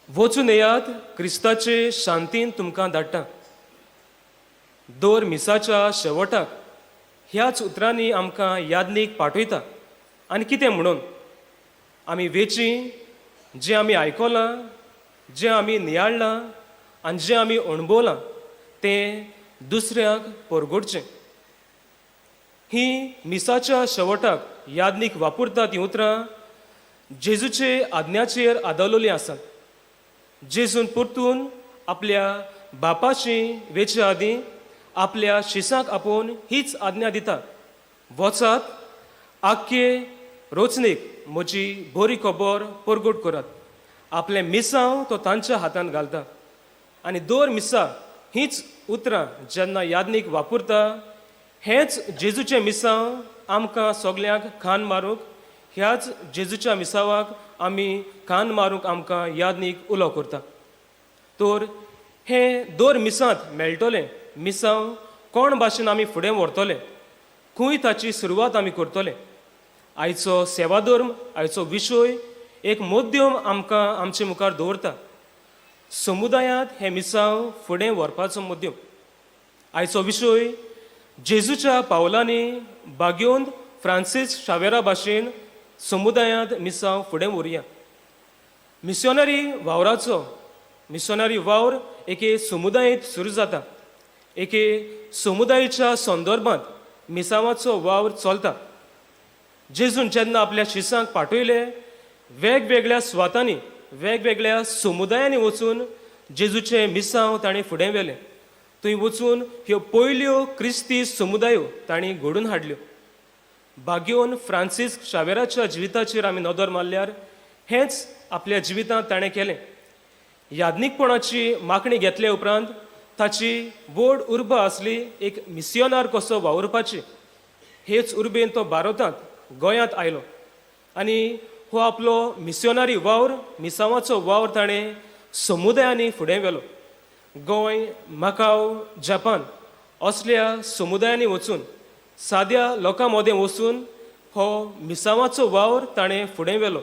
वचून येयात, क्रिस्ताचे शांतीन तुमकां धाडटा. दर मिसाच्या शेवटाक ह्याच उतरांनी आमकां यादनीक पाठयता. आनी कितें म्हणून आमी वेची, जें आमी आयकलां, जें आमी नियाळ्ळां आनी जें आमी अणभवलां तें दुसऱ्यांक परगटचें. ही मिसाच्या शेवटाक यादनीक वापरता तीं उतरां जेजूचे आज्ञाचेर आदारलेलीं आसात. जेजून परतून आपल्या बापाशी वेचे आदीं आपल्या शिसांक आपोवन हीच आज्ञा दिता, वचात, आख्खे रोचणेक म्हजी बरी खबर परगट करात. आपलें मिसांव तो तांच्या हातान घालता आनी दर मिसा हीच उतरां जेन्ना यादनीक वापरता, हेंच जेजूचें मिसांव आमकां सगल्यांक खान मारूंक, ह्याच जेजूच्या मिसावाक आमी कान मारूंक आमकां यादनीक उलो करता. तर हें दर मिसांत मेळटलें मिसांव कोण भाशेन आमी फुडें व्हरतले, खंय ताची सुरवात आमी करतले? आयचो सेवाधर्म, आयचो विशय एक मध्यम आमकां आमचे मुखार दवरता, समुदायांत हें मिसांव फुडें व्हरपाचो मध्यम. आयचो विशय, जेजूच्या पावलांनी बागेवन फ्रांसीस शावेरा भाशेन समुदायांत मिसांव फुडें व्हरुया. मिशनरी वावराचो, मिशनरी वावर एके समुदायेंत सुरू जाता. एके समुदायेच्या संदर्भात मिसांवाचो वावर चलता. जेजून जेन्ना आपल्या शिसांक पाठयले, वेगवेगळ्या सुवातांनी, वेगवेगळ्या समुदायांनी वचून जेजूचें मिसांव ताणें फुडें व्हेलें. थंय वचून ह्यो पयल्यो क्रिस्ती समुदायो तांणी घडून हाडल्यो. बागेवन फ्रांसीस शावेराच्या जिविताचेर आमी नदर मारल्यार हेंच आपल्या जिवितांत ताणें केलें. याज्ञीकपणाची मागणी घेतले उपरांत ताची व्हड उर्बा आसली एक मिसियोनार कसो वावुरपाची. हेच उर्बेन तो भारतांत, गोंयांत आयलो आनी हो आपलो मिसियोनारी वावर, मिसांवाचो वावर ताणें समुदायांनी फुडें व्हेलो. गोंय, मकाव, जपान असल्या समुदायांनी वचून, साद्या लोकां मदें वचून हो मिसांवाचो वावर ताणें फुडें व्हेलो.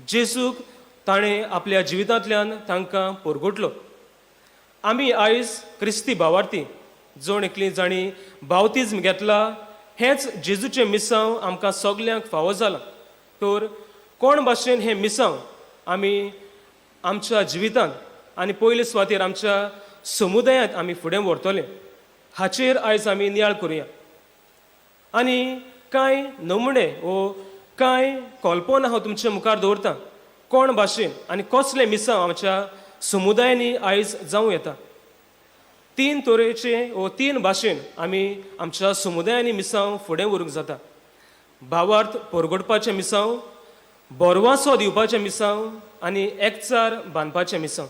जेजूक ताणें आपल्या जिवितांतल्यान तांकां परगटलो. आमी आयज क्रिस्ती भावार्थी जण एकली जांणी बावतिज्म घेतला, हेंच जेजूचें मिसांव आमकां सगल्यांक फावो जालां. तर कोण भाशेन हें मिसांव आमी आमच्या जिवितांत आनी पयले सुवातेर आमच्या समुदायांत आमी फुडें व्हरतले, हाचेर आयज आमी नियाळ करुया आनी कांय नमुणे वो कांय कल्पना हांव तुमचे मुखार दवरतां, कोण भाशेन आनी कसलें मिसांव आमच्या समुदायांनी आयज जावं येता. तीन तरेचे वो तीन भाशेन आमी आमच्या समुदायांनी मिसांव फुडें व्हरूंक जाता: भावार्थ परगटपाचें मिसांव, बोरवासो दिवपाचें मिसांव आनी एकचार बांदपाचें मिसांव.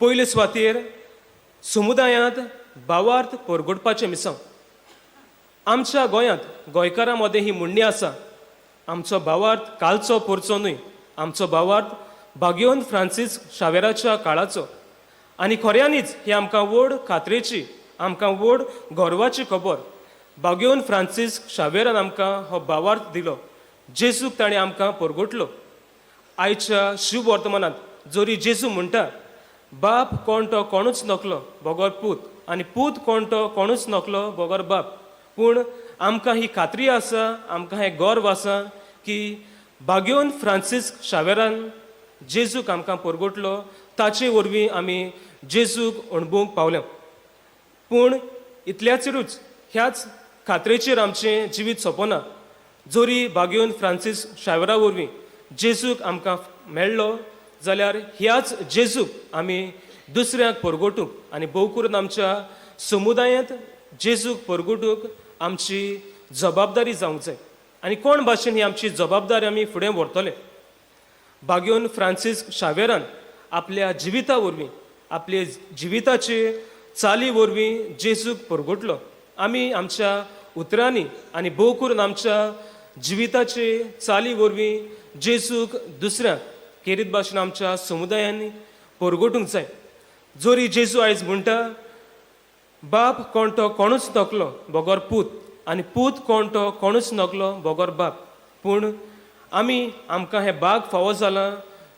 पयले सुवातेर समुदायांत भावार्थ परगटपाचें मिसांव. आमच्या गोंयांत गोंयकारां मदें ही म्हणणी आसा, आमचो भावार्थ कालचो पोरचो न्हय, आमचो भावार्थ बागेवन फ्रांसीस शावेराच्या काळाचो. आनी खऱ्यांनीच ही आमकां व्हड खात्रेची, आमकां व्हड गर्वाची खबर. बागेवन फ्रांसीस शावेरान आमकां हो भावार्थ दिलो, जेजूक ताणें आमकां परगटलो. आयच्या शुभ वर्तमानांत जरी जेजू म्हणटा, बाप कोण तो कोणूच नकलो बगर पूत आनी पूत कोण तो कोणूच नकलो बगर बाप, पूण आमकां ही खात्री आसा, आमकां हें गर्व आसा की बागेवन फ्रांसीस शावेरान जेजूक आमकां परगटलो. ताचे वरवीं आमी जेजूक अणभवूंक पावल्या. पूण इतल्याचेरूच, ह्याच खात्रेचेर आमचें जिवीत सोंपना. जरी बागेवन फ्रांसीस शावेरा वरवीं जेजूक आमकां मेळ्ळो जाल्यार ह्याच जेजूक आमी दुसऱ्यांक परगटूंक आनी भोव करून आमच्या समुदायांत जेजूक परगटूंक आमची जबाबदारी जावंक जाय. आनी कोण भाशेन ही आमची जबाबदारी आमी फुडें व्हरतले? बागेवन फ्रांसीस शावेरान आपल्या जिविता वरवीं, आपले जिविताचे चाली वरवीं जेजूक परगटलो. आमी आमच्या उतरांनी आनी भोव करून आमच्या जिविताचे चाली वरवीं जेजूक दुसऱ्यांक, खेरीत भाशेन आमच्या समुदायांनी परगटूंक जाय. जरी जेजू आयज म्हणटा, बाप कोण तो कोणूच नकलो बगर पूत आनी पूत कोण तो कोणूच नकलो बगर बाप, पूण आमी, आमकां हें भाग फावो जालां.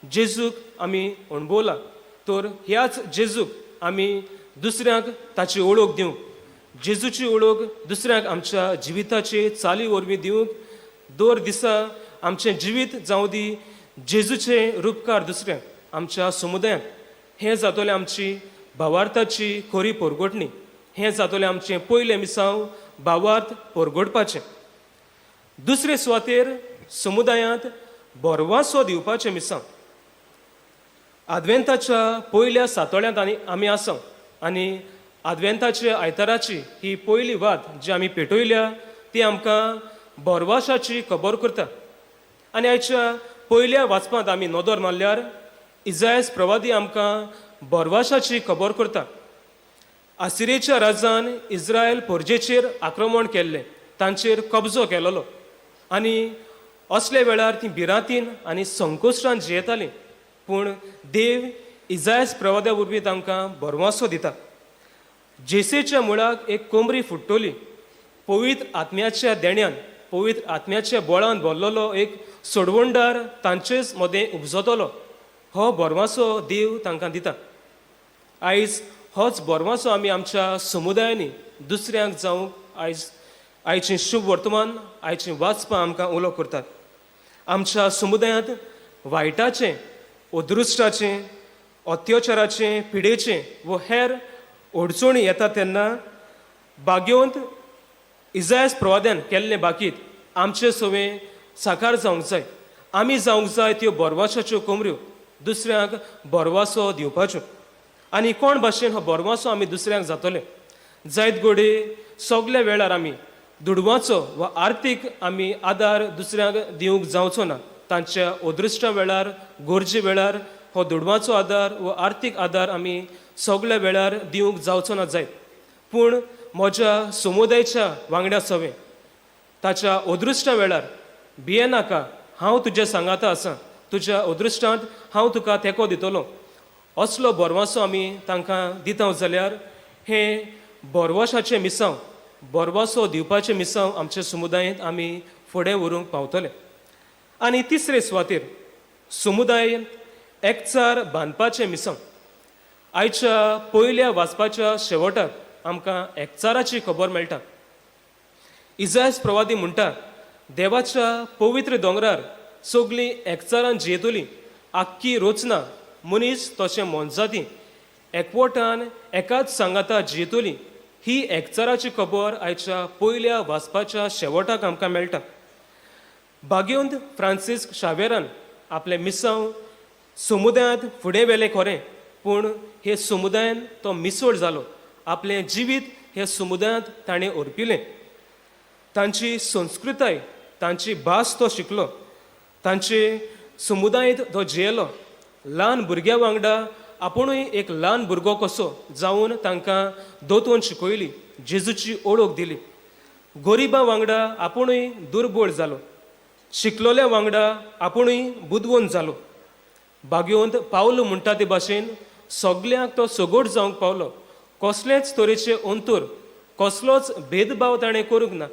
जेजूक आमी अणभवला, तर ह्याच जेजूक आमी दुसऱ्यांक ताची ओळख दिवंक, जेजूची ओळख दुसऱ्यांक आमच्या जिविताचे चाली वरवीं दिवंक, दर दिसा आमचें जिवीत जावं दी जेजूचें रुपकार दुसऱ्यांक आमच्या समुदायांत. हें जातलें आमची भावार्थाची खरी परगटणी. हें जातलें आमचें पयलें मिसांव भावार्थ परगटपाचें. दुसरे सुवातेर समुदायांत भरवासो दिवपाचें मिसांव. आदवेंताच्या पयल्या सातोळ्यांत आनी आमी आसा आनी आदवेंताच्या आयताराची ही पयली वात जी आमी पेटयल्या ती आमकां भरवासाची खबर करता. आनी आयच्या पयल्या वाचपांत आमी नदर मारल्यार इजायस प्रवादी आमकां भरवासाची खबर करता. आसिरेच्या राजान इस्रायल पोरजेचेर आक्रमण केल्लें, तांचेर कब्जो केलोलो आनी असल्या वेळार ती भिरांतीन आनी संकोश्टान जियेतालीं. पूण देव इजायस प्रवाद्या वरवीं तांकां भरवासो दिता. जेसेच्या मुळाक एक कोमरी फुट्टली, पवित्र आत्म्याच्या देण्यान, पवित्र आत्म्याच्या बळान भरलेलो एक सोडवणदार तांचेच मदें उपजतलो. हो भरवासो देव तांकां दिता. आयज होच भरवासो आमी आमच्या समुदायांनी दुसऱ्यांक जावंक आयज आयचें शुभ वर्तमान, आयचें वाचपां आमकां उलो करतात. आमच्या समुदायांत वायटाचें, अदृश्टाचें, अत्याचाराचें, पिडेचें वो हेर अडचणी येता तेन्ना बागेवंत इजायस प्रवाद्यान केल्लें बाकीत आमचे सवें साकार जावंक जाय. आमी जावंक जाय त्यो भरवासाच्यो कोमऱ्यो, दुसऱ्यांक भरवासो दिवपाच्यो. आनी कोण भाशेन हो भरवासो आमी दुसऱ्यांक जातले? जायत घडये सगल्या वेळार आमी दुडवाचो वा आर्थीक आमी आदार दुसऱ्यांक दिवंक जावचो ना. तांच्या अदृश्टा वेळार, गरजे वेळार हो दुडवाचो आदार वा आर्थीक आदार आमी सगल्या वेळार दिवंक जावचो ना जायत. पूण म्हज्या समुदायाच्या वांगड्या सवें ताच्या अदृश्टा वेळार भियेनाका, हांव तुज्या सांगाता आसा, तुज्या अदृश्टांत हांव तुका तेंको दितलो, असलो भरवासो आमी तांकां दिता जाल्यार हें भरवशाचें मिसांव, भरवासो दिवपाचें मिसांव आमच्या समुदायेंत आमी फुडें व्हरूंक पावतले. आनी तिसरे सुवातेर समुदायेंत एकचार बांदपाचें मिसांव. आयच्या पयल्या वाचपाच्या शेवटाक आमकां एकचाराची खबर मेळटा. इजायस प्रवादी म्हणटा, देवाच्या पवित्र दोंगरार सगळीं एकचारान जियेतलीं. आख्खी रचना मनीस तशें मोनजाती एकवटान एकाच सांगाता जियेतलीं. ही एकचाराची खबर आयच्या पयल्या वाचपाच्या शेवटाक आमकां मेळटा. भाग्यवंत फ्रांसीस शावेरान आपलें मिसांव समुदायांत फुडें व्हेलें खरें, पूण हे समुदायान तो मिसळ जालो. आपलें जिवीत हे समुदायांत ताणें अर्पिलें. तांची संस्कृताय, तांची भास तो शिकलो, तांचे समुदायेंत तो जियेलो. ल्हान भुरग्यां वांगडा आपुणूय एक ल्हान भुरगो कसो जावन तांकां दोतोन शिकयली, जेजूची ओळख दिली. गरिबां वांगडा आपुणूय दुर्बळ जालो, शिकलोल्या वांगडा आपुणूय बुदवंत जालो. भाग्यवंत पावलो म्हणटा ते भाशेन सगल्यांक तो सगोट जावंक पावलो. कसलेच तरेचे अंतर, कसलोच भेदभाव ताणें करूंक ना.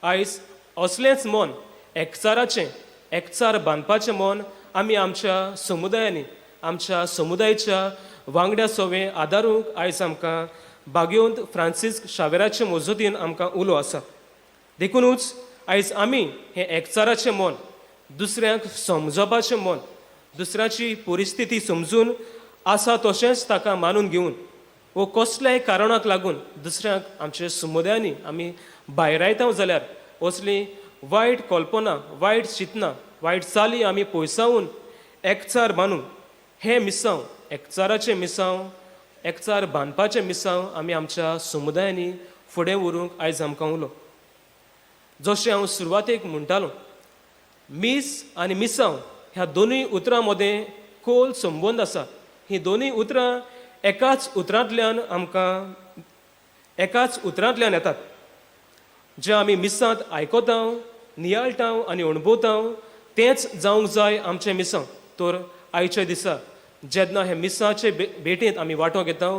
आयज असलेंच मन, एकचाराचें, एकचार बांदपाचें मन आमी आमच्या समुदायांनी, आमच्या समुदायाच्या वांगड्या सवें आदारूंक आयज आमकां भाग्यवंत फ्रांसीस शावेराचे मजतीन आमकां उलो आसा. देखुनूच आयज आमी हें एकचाराचें मन, दुसऱ्यांक समजपाचें मन, दुसऱ्याची परिस्थिती समजून आसा तशेंच ताका मानून घेवन वो कसल्याय कारणाक लागून दुसऱ्यांक आमच्या समुदायांनी आमी भायरायता जाल्यार असली वायट कल्पना, वायट चिंतना, वायट चाली आमी पयसावन एकचार बांदून हें मिसांव, एकचाराचें मिसांव, एकचार बांदपाचें मिसांव आमी आमच्या समुदायांनी फुडें व्हरूंक आयज आमकां उलो. जशें हांव सुरवातेक म्हणटालो, मीस आनी मिसांव ह्या दोनूय उतरां मदें खोल संबंद आसा. हीं दोनूय उतरां एकाच उतरांतल्यान आमकां एकाच उतरांतल्यान येतात. जें आमी मिसांत आयकता, नियाळटा आनी अणभवता तेंच जावंक जाय आमचें मिसांव. तर आयच्या दिसा जेन्ना हे मिसाचे भेटेंत आमी वांटो घेता,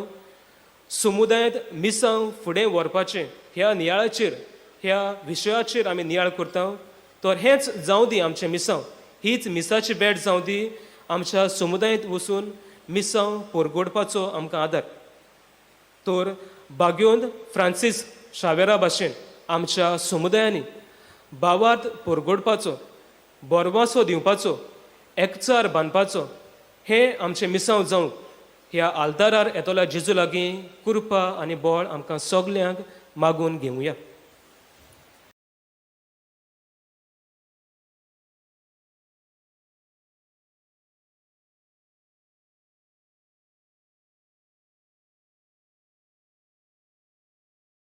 समुदायांत मिसांव फुडें व्हरपाचें ह्या नियाळाचेर, ह्या विशयाचेर आमी नियाळ करता, तर हेंच जावं दी आमचें मिसांव, हीच मिसाची भेट जावं दी आमच्या समुदायांत वचून मिसांव परगोडपाचो आमकां आदार. तर बाग्योंत फ्रांसीस शावेरा भाशेन आमच्या समुदायांनी भावार्थ परगोडपाचो, बरवासो दिवपाचो, एकचार बांदपाचो हें आमचें मिसांव जावंक ह्या आल्तारार येतल्या जेजू लागीं कृपा आनी बळ आमकां सगल्यांक मागून घेवया.